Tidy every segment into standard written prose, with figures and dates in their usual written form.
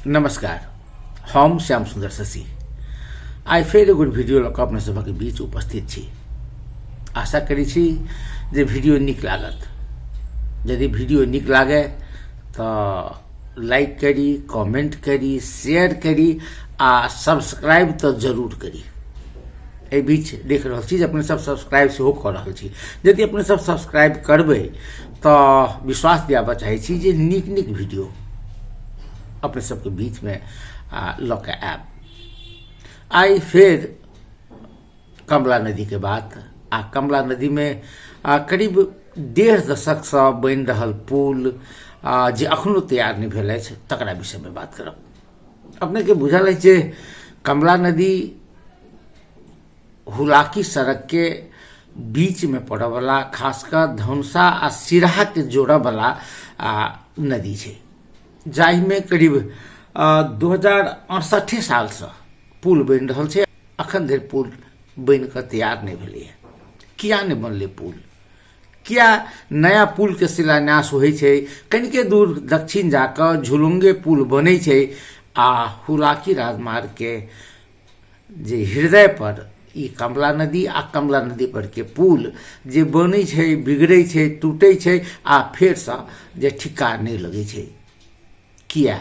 नमस्कार, हम श्याम सुंदर शशि आइ फेर एगो वीडियो लऽ कऽ अपने सभक बीच उपस्थित छी। आशा करै छी जे वीडियो नीक लागत। यदि वीडियो नीक लागे तऽ लाइक करी, कमेंट करी, शेयर करी आ सब्सक्राइब तऽ जरूर करी। एहि बीच देख रहल छी जे अपने सब सब्सक्राइब सेहो कऽ रहल छी। यदि अपने सब सब्सक्राइब करबै तऽ विश्वास दियाबऽ चाहै छी जे नीक नीक वीडियो अपने सबके बीचमे लऽ कऽ आयब। आइ फेर कमला नदीके बात, आ कमला नदीमे करीब 1.5 दशकसँ बनि रहल पुल जे अखनो तैयार नहि भेल अछि तकरा विषयमे बात करब। अपनेके बुझल अछि जे कमला नदी हुलाकी सड़कके बीचमे पड़यवला, खास कऽ धनुषा आ सिराहाके जोड़यवला नदी छै, जाहिमे करीब 2068 सालसँ पुल बनि रहल छै। अखन धरि पुल बनि कऽ तैयार नहि भेलैए। किया नहि बनलै पुल? किया नया पुलके शिलान्यास होइ छै, कनिके दूर दक्षिण जाकऽ झुलुङ्गे पुल बनै छै आ हुलाकी राजमार्गके जे हृदय पर ई कमला नदी आ कमला नदी पर के पुल जे बनै छै, बिगड़ै छै, टूटै छै आ फेरसँ जे ठिक्का नहि लगै छै, किया?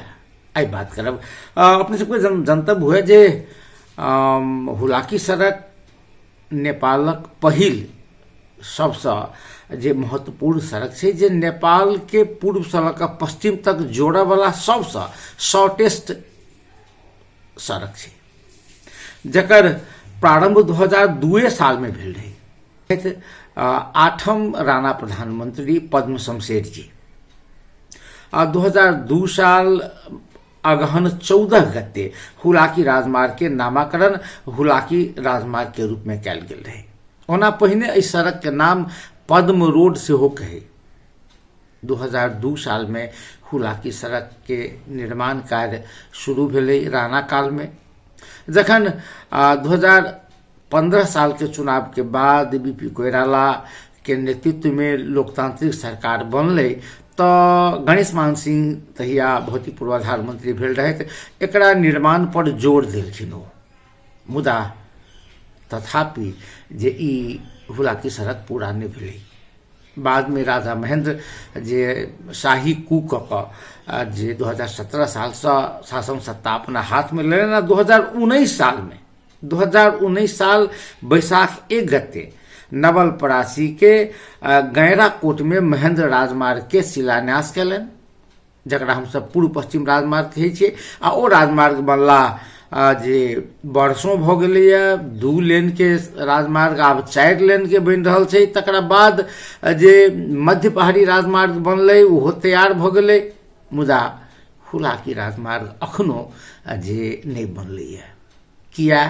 एहि बात करब। अपने सबके जनतब हुए जे हुलाकी सड़क नेपालक पहिल सबसँ जे महत्वपूर्ण सड़क छै, जे नेपालके पूर्वसँ लऽ कऽ पश्चिम तक जोड़यवला सबसँ शॉर्टेस्ट सड़क छै, जकर प्रारम्भ 2002 सालमे भेल रहै। आठम राणा प्रधानमंत्री पद्म शमशेर जी आ 2002 साल अगहन 14 गते हुलाकी राजमार्ग के नामाकरण हुलाकी राजमार्ग के रूप में कयल गेल रहे। ओना पहिने एहि सड़क के नाम पद्म रोड सेहो कहे। 2002 साल में हुलाकी सड़क के निर्माण कार्य शुरू भेलै राणा काल में। जखन 2015 साल के चुनाव के बाद बी पी कोइराला के नेतृत्व में लोकतांत्रिक सरकार बनलै तऽ गणेश मान सिंह तहिया भौतिक पूर्वाधार मंत्री भेल रहथि, एकरा निर्माण पर जोर देलखिन ओ। मुदा तथापि जे ई हुलाकी सड़क पूरा नहि भेलै। बादमे राजा महेंद्र जे शाही कू कऽ कऽ जे 2017 सालसँ शासन सत्ता अपना हाथमे लेलनि आ 2019 सालमे 2019 साल बैसाख 1 गते नवलपरासीके गैराकोटमे महेंद्र राजमार्गके शिलान्यास कयलनि, जकरा हमसब पूर्व पश्चिम राजमार्ग कहै छियै। आ ओ राजमार्ग बनला जे वर्षो भऽ गेलैए, 2 लेनके राजमार्ग आब 4 लेनके बनि रहल छै। तकरा बाद जे मध्य पहाड़ी राजमार्ग बनलै ओहो तैयार भऽ गेलै, मुदा हुलाकी राजमार्ग अखनो जे नहि बनलैए। किया?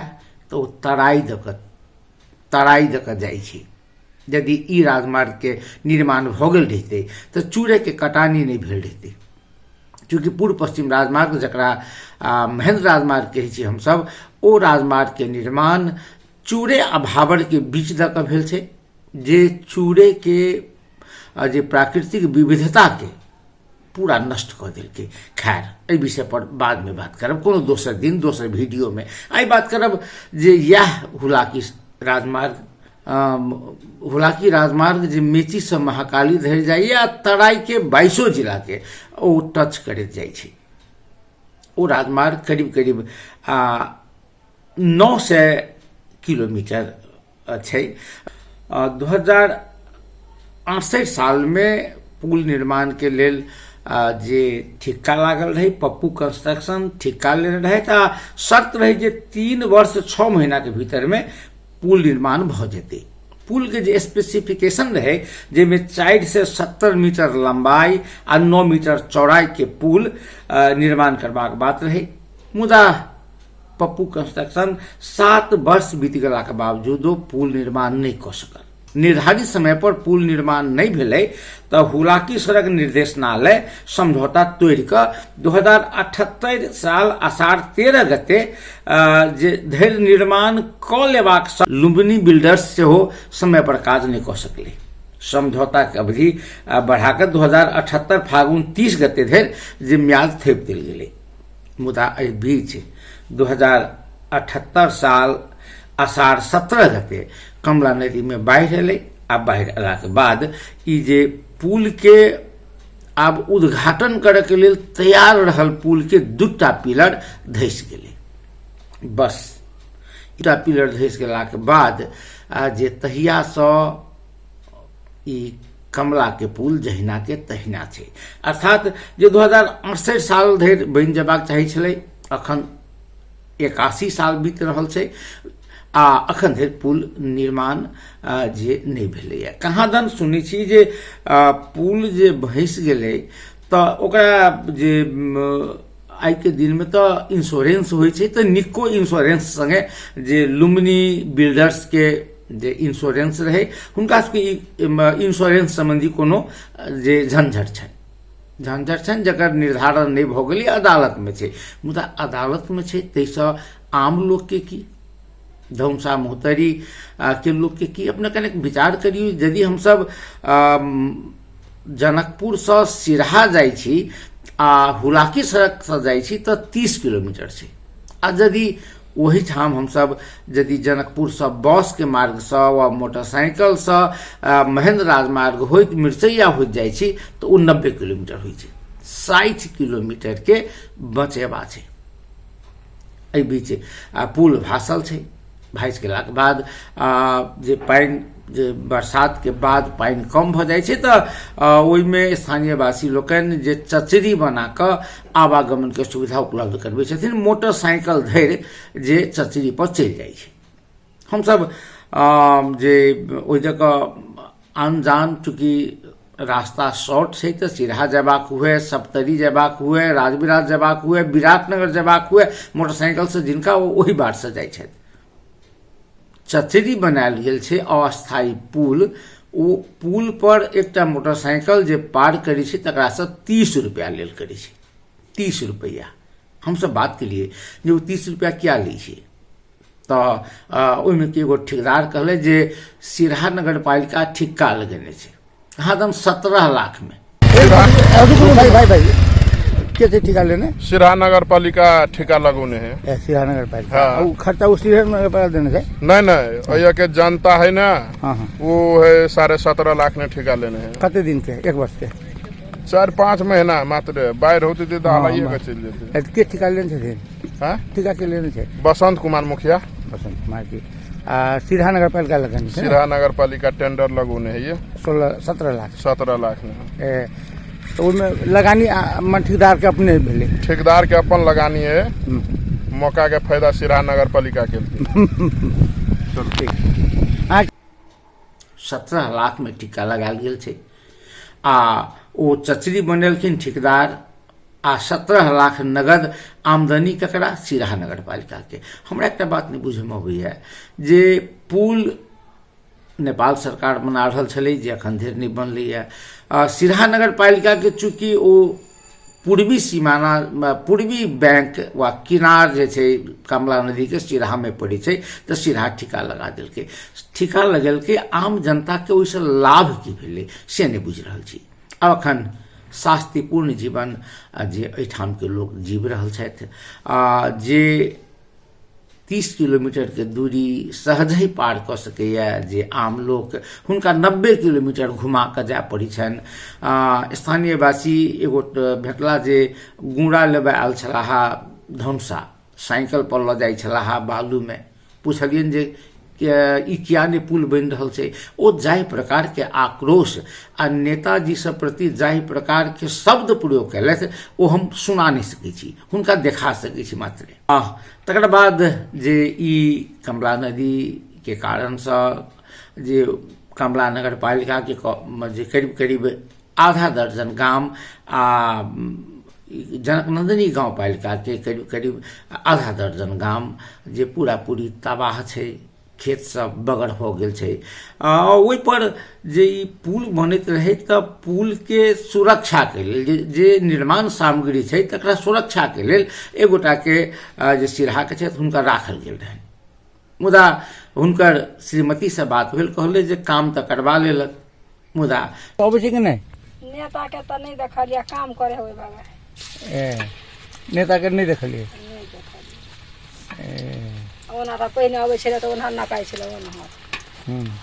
तऽ ओ तराई दऽ कऽ जाइ छै। यदि ई राजमार्गके निर्माण भऽ गेल रहितै तऽ चूड़ेके कटानी नहि भेल रहितै। चूँकि पूर्व पश्चिम राजमार्ग जकरा महेंद्र राजमार्ग कहै छी हमसब, ओ राजमार्गके निर्माण चूड़े आ भावरके बीच दऽ कऽ भेल छै, जे चूड़ेके जे प्राकृतिक विविधताके पूरा नष्ट कऽ देलकै। खैर, एहि विषय पर बादमे बात करब, कोनो दोसर दिन दोसर वीडियोमे। आइ बात करब जे इएह हुलाकी राजमार्ग, हुलाकी राजमार्ग जे मेचीसँ महाकाली धरि जाइए आ तराईके 22 जिलाके ओ टच करैत जाइ छै। ओ राजमार्ग करीब करीब 900 किलोमीटर छै। 2068 सालमे पुल निर्माणके लेल जे ठिक्का लागल रहै, पप्पू कंस्ट्रक्शन ठिक्का लेने रहै, तऽ शर्त रहै जे 3 वर्ष 6 महीनाके भीतरमे पुल निर्माण भऽ जेतै। पुलके जे स्पेसिफिकेशन रहै, जाहिमे 470 मीटर लम्बाई आ 9 मीटर चौड़ाईके पुल निर्माण करबाक बात रहै। मुदा पप्पू कंस्ट्रक्शन 7 वर्ष बीत गेलाके बावजूदो पुल निर्माण नहि कऽ सकल। निर्धारित समय पर पुल निर्माण नहि भेलै तऽ हुलाकी सड़क निर्देशनालय समझौता तोड़ि कऽ 2078 साल आषाढ़ 13 गते जे धरि निर्माण कऽ लेबाक लुम्बिनी बिल्डर्स सेहो समय पर काज नहि कऽ सकलै। समझौताके अवधि बढ़ा कऽ 2078 फागुन 30 गते धरि जे म्याद थोपि देल गेलै। मुदा एहि बीच 2078 साल आषाढ़ 17 गते कमला नदीमे बाढ़ि एलै आ बाढ़ि अयलाके बाद ई जे पुलके आब उद्घाटन करैके लेल तैयार रहल पुलके दूटा पिलर धसि गेलै। बस दूटा पिलर धसि गेलाके बाद आ जे तहियासँ ई कमला के पुल जहिना के तहिना छै, अर्थात जे 2068 साल धरि बनि जेबाक चाही छलै, अखन 81 साल बीत रहल छै आ अखन धरि पुल निर्माण जे नहि भेलैए। कहाँ दन सुनै छी जे पुल जे भसि गेलै तऽ ओकरा जे आइके दिनमे तऽ इंश्योरेंस होइ छै, तऽ निको इंश्योरेंस सङ्गे जे लुम्बिनी बिल्डर्सके जे इंश्योरेंस रहै हुनका सबके ई इंश्योरेंस सम्बन्धी कोनो जे झंझट छनि, झंझट छनि जकर निर्धारण नहि भऽ गेलै, अदालतमे छै। मुदा अदालतमे छै ताहिसँ आम लोकके की, धौंसा महोत्तरी के लोकके की? अपने कनेक विचार करियौ, यदि हमसब जनकपुरसँ सिरहा जाइ छी आ हुलाकी सड़कसँ जाइ छी तऽ 30 किलोमीटर छै, आ यदि ओहिठाम हमसब यदि जनकपुरसँ बसके मार्गसँ वा मोटरसाइकिलसँ महेन्द्र राजमार्ग होइत मिरचैया होइत जाइ छी तऽ ओ 90 किलोमीटर होइ छै। 60 किलोमीटरके बचेबा छै। एहि बीच पुल भासल छै। भासि गेलाके बाद जे पानि जे बरसातके बाद पानि कम भऽ जाइ छै तऽ ओहिमे स्थानीयवासी लोकनि जे चचरी बना कऽ आवागमनके सुविधा उपलब्ध करबै छथिन, मोटरसाइकिल धरि जे चचरी पर चलि जाइ छै। हमसब जे ओहि जगह अनजान, चूँकि रास्ता शॉर्ट छै तऽ सिरहा जयबाक हुए, सप्तरी जयबाक हुए, राजविराज जयबाक हुए, विराटनगर जयबाक हुए, मोटरसाइकिलसँ जिनका ओ ओहि बाटसँ जाइ छथि। चचरी बनायल गेल छै अस्थायी पुल, ओ पुल पर एकटा मोटरसाइकिल जे पार करै छै तकरासँ 30 रुपैआ लेल करै छै, 30 रुपैआ। हमसब बात केलियै जे ओ 30 रुपैआ किया लै छै, तऽ ओहिमे कि एगो ठेकेदार कहलै जे सिरहा नगरपालिका ठिक्का लगेने छै हरदम 17 लाखमे। भाई भाई भाई के छै ठिका लेने? सिरहा नगर पालिका ठिका लगौने है। ए, सिरहा नगर पालिका। हाँ। उ खर्चा उ सिरहा नगर पालिका देने छै? नहीं नहीं, अया के जनता है ना, हाँ, हाँ। वो है 17.5 लाख ने ठिका लेने है। कते दिन के? एक वर्ष के? 4-5 महीना मात्र। बाढ़ि होते तऽ हाँ, हलाइए हाँ। के चलि जेते। ए, के ठिका लेने छथिन? हाँ? ठिका के लेने छै? बसंत कुमार मुखिया। बसंत कुमार जी। आ सिरहा नगर पालिका लगन छै? सिरहा नगर पालिका टेंडर लगौने है ये। 16-17 लाख। 17 लाख ने। ए, तऽ ओहिमे लगानी मन ठेकेदार के अपने भेलै? ठेकेदार के अपन लगानी है, मौका के फायदा सिरहा नगर पालिका के। ठीक। अहाँ 17 लाख में टीका लगायल गेल छै आ ओ चचरी बनेलखिन ठेकेदार, आ 17 लाख नगद आमदनी ककरा? सिरहा नगर पालिका के। हमरा एकटा बात नहि बुझयमे अबैए जे पुल नेपाल सरकार बना रहल छलै जे एखन धरि नहि बनलैए। सिरहा नगर पालिकाके चूँकि ओ पूर्वी सीमाना, पूर्वी बैंक वा किनार जे छै कमला नदीके सिरहामे पड़ै छै, तऽ सिरहा ठिका लगा देलकै। ठिका लगेलकै, आम जनताके ओहिसँ लाभ की भेलै से नहि बुझि रहल छी। आब एखन शास्तिपूर्ण जीवन जे एहिठामके लोक जीवि रहल छथि, आ जे 30 किलोमीटरके दूरी सहजहि पार कऽ सकैए जे आम लोक, हुनका 90 किलोमीटर घुमा कऽ जाय पड़ै छनि। स्थानीयवासी एगो भेटला जे गुड़ा लेबय आयल छलाह धनुषा, साइकिल पर लऽ जाइ छलाह बालूमे। पुछलियनि जे ई किया नहि पुल बनि रहल छै? ओ जाहि प्रकारके आक्रोश आ नेताजी सब प्रति जाहि प्रकारके शब्द प्रयोग केलथि ओ हम सुना नहि सकै छी, हुनका देखा सकै छी मात्रे। आ तकर बाद जे ई कमला नदीके कारणसँ जे कमला नगर पालिकाके जे करीब करीब आधा दर्जन गाम आ जनकनन्दिनी गाँव पालिकाके करीब करीब आधा दर्जन गाम जे पूरा पूरी तबाह छै, खेत सब बगर हो गेल छै। ओहिपर जे ई पुल बनैत रहै तऽ पुलके सुरक्षाके लेल जे निर्माण सामग्री छै तकरा सुरक्षाके लेल एक गोटाके जे सिरहाके छथि हुनका राखल गेल रहनि। मुदा हुनकर श्रीमतीसँ बात भेल, कहलै जे काम तऽ करबा लेलक मुदा अबै छै कि नहि? नेता के तऽ नहि देखलियै काम करे होय बाबा। ए, नेताके नहि देखलियै? नहि देखलियै। ओना तऽ पहिने अबै छलै तऽ ओनहर नपाइ छलै, ओनहर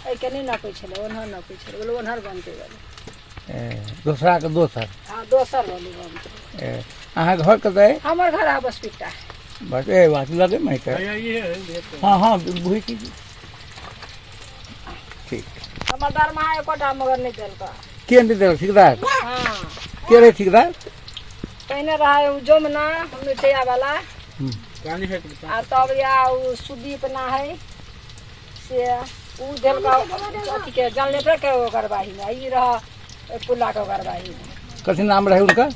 एहिके नहि नपै छलै, ओनहर नपै छलै। बोले ओनहर बनतै बोले। दोसराके दोसर। हँ, दोसर बोले बनतै। अहाँ घर कतऽ अइ? हमर घर है बसपिट्टा। बस ए बात लगे में है। हाँ हाँ, बुझै छी। ठीक। हमर दरमाहा एकोटा मगर नहि देलकै। के नहि देलक? ठेकेदार? हँ। के रहै ठेकेदार? पहिने रहै ओ जमुना मिर्चैया वाला, आ तब या ओ सुदीप ना है से ओ देलकै अथीके जनरेटरके ओगरबाहीमे, ई रह पुल्लाके ओगरबाहीमे। कथी नाम रहै हुनकर?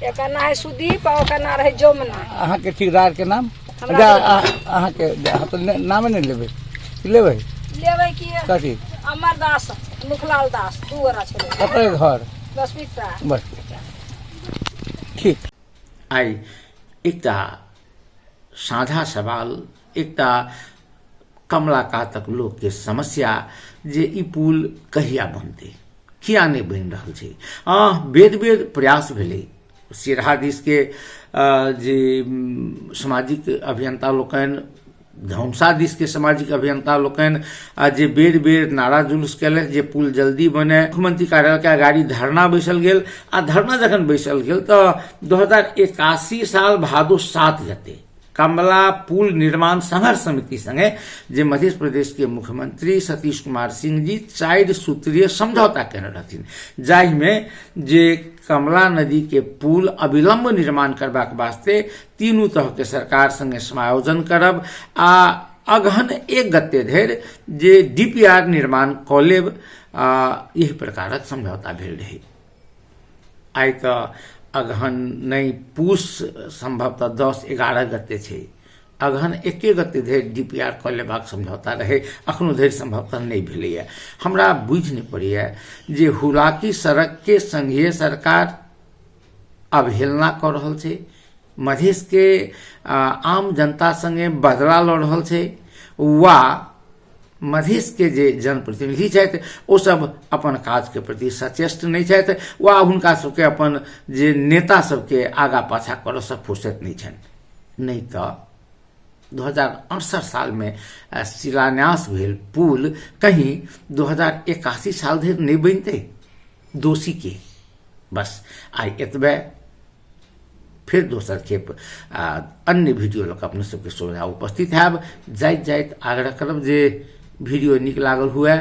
एकर नाम है सुदीप आ ओकर नाम रहै जमुना। अहाँके ठेकेदारके नाम? हमरा जा अहाँके अहाँ तऽ नामे नहि लेबै की लेबै? लेबै की। कथी? अमर दास, मुखलाल दास, दू गोरा छलै। कतऽ घर? बसपिट्टा। बस, ठीक। आइ एकटा साझा सवाल, एकटा कमला कातक लोकके समस्या जे ई पुल कहिया बनतै, किया नहि बनि रहल छै। बेर बेर प्रयास भेलै। सिरहा दिसके जे सामाजिक अभियंता लोकनि, धौंसा दिसके सामाजिक अभियंता लोकनि आ जे बेर बेर नारा जुलूस केलथि जे पुल जल्दी बने। मुख्यमंत्री कार्यालयके अगाड़ी धरना बैसल गेल आ धरना जखन बैसल गेल तऽ 2081 साल भादो 7 गते कमला पुल निर्माण संघर्ष समिति संगे जे मध्य प्रदेश के मुख्यमंत्री सतीश कुमार सिंह जी 4 सूत्रीय समझौता केने रहथिन, जाहिमे जे कमला नदी के पुल अविलंब निर्माण करबाक वास्ते तीनू तरह के सरकार संगे समायोजन करब आ अगहन 1 गते धरि जे डीपीआर निर्माण कऽ लेब, एहि प्रकारक समझौता भेल रहै। आइ तऽ अगहन नहि, पूस सम्भवतः 10-11 गते छै। अगहन 1 गते धरि डीपीआर कऽ लेबाक समझौता रहै, अखनो धरि सम्भवतः नहि भेलैए। हमरा बुझि नहि पड़ैए जे हुलाकी सड़कके संघीय सरकार अवहेलना कऽ रहल छै, मधेशके आम जनता सङ्गे बदला लऽ रहल छै, वा मधेशके जे जनप्रतिनिधि छथि ओसभ अपन काजके प्रति सचेष्ट नहि छथि, वा हुनका सबके अपन जे नेता सबके आगा पाछा करऽसँ फुर्सत नहि छनि। नहि तऽ 2068 सालमे शिलान्यास भेल पुल कहीं 2081 साल धरि नहि बनतै? दोषी के? बस आइ एतबे। फिर दोसर खेप अन्य वीडियो लऽ कऽ अपने सबके सोझाँ उपस्थित हैब। जाइत जाइत आग्रह करब जे वीडियो नीक लागल हुए